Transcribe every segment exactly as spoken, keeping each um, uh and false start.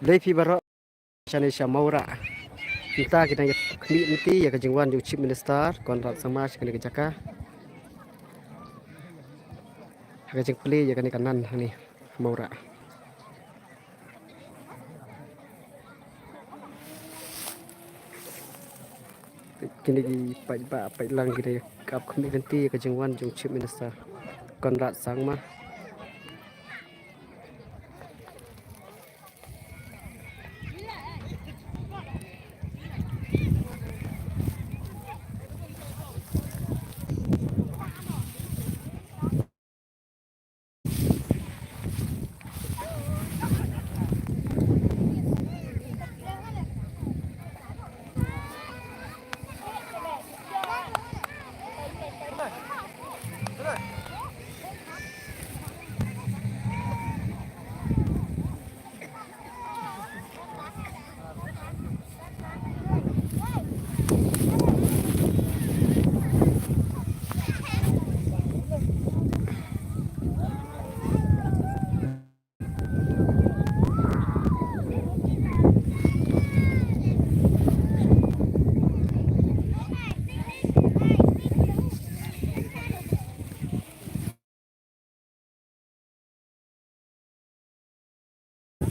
Lei phi baroh shane sha Mawrah. Mynta ki dang ïa khmih lynti ïa ka jingwan jong Chief Minister Conrad Sangma sha kane ka jaka. Ha ka jingplie ïa kane ka nan hangne Mawrah. Kine ki paidbah paidlang ki dang ïa ap khmih lynti ïa ka jingwan jong Chief Minister Conrad Sangma.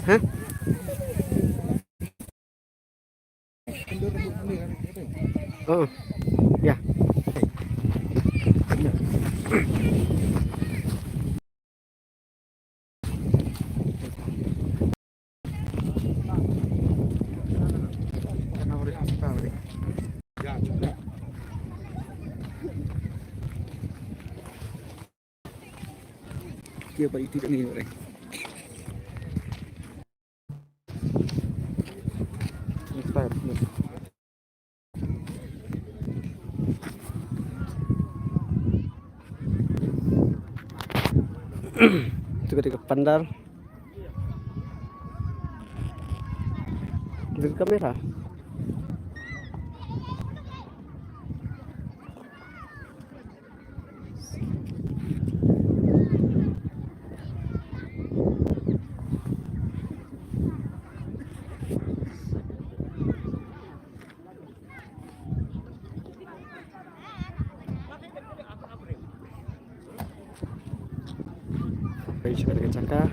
Hah? Oh, ya. Dia ba itu ni orang. Tu ketika pandar. Dari kamera. Pei sha ka jaka.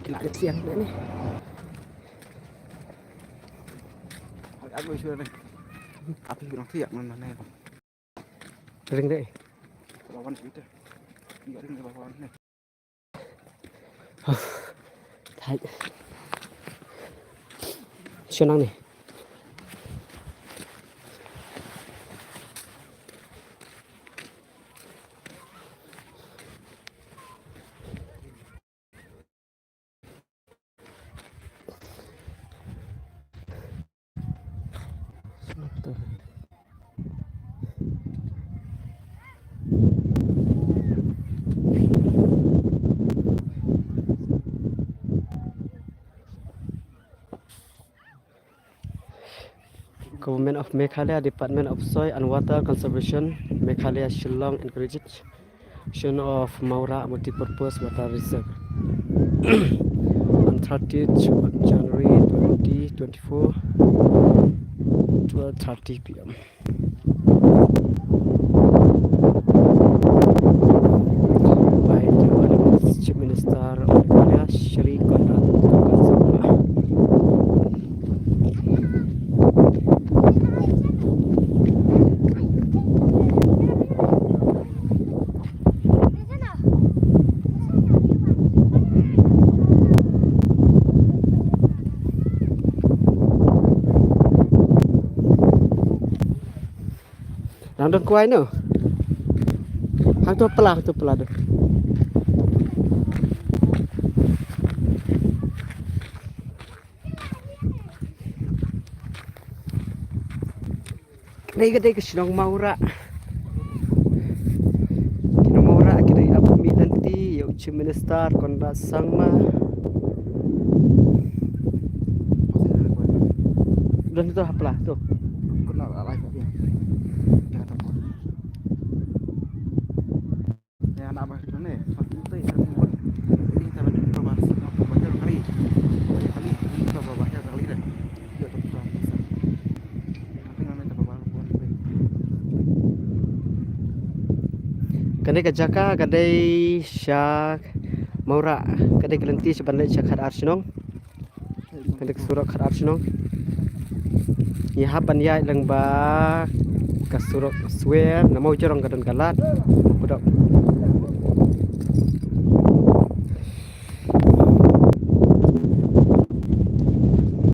Kena ada siang ni. Aku sudah ni. Apa yang nak siap mana ni? Ring deh. Lawan kita. Enggak ring lawan ni. Tight. Shu nang ni. Government of Meghalaya, Department of Soil and Water Conservation, Meghalaya, Shillong, encourages creation of Mawrah Multipurpose Water Reserve on thirtieth January twenty twenty-four, twelve thirty p m. By the Honorable Chief Minister of Meghalaya, Shri Conrad K Sangma. Nang dang kwai no. Hangto pla, hangto pla de. Kane ka dei ka shnong Mawrah. Shnong Mawrah ki dei ap mih lynti ïa u Chief Minister Conrad Sangma. Don tu hapla tu. Kane ka jaka ka dei sha Mawrah, ka dei ka lynti sha ban leit sha Khadar Shnong. Ka dei ka surok Khadar Shnong. Ngi hap ban ïaid lang ba ka surok Swer, na Mawjrong ka don ka lad. Kudok.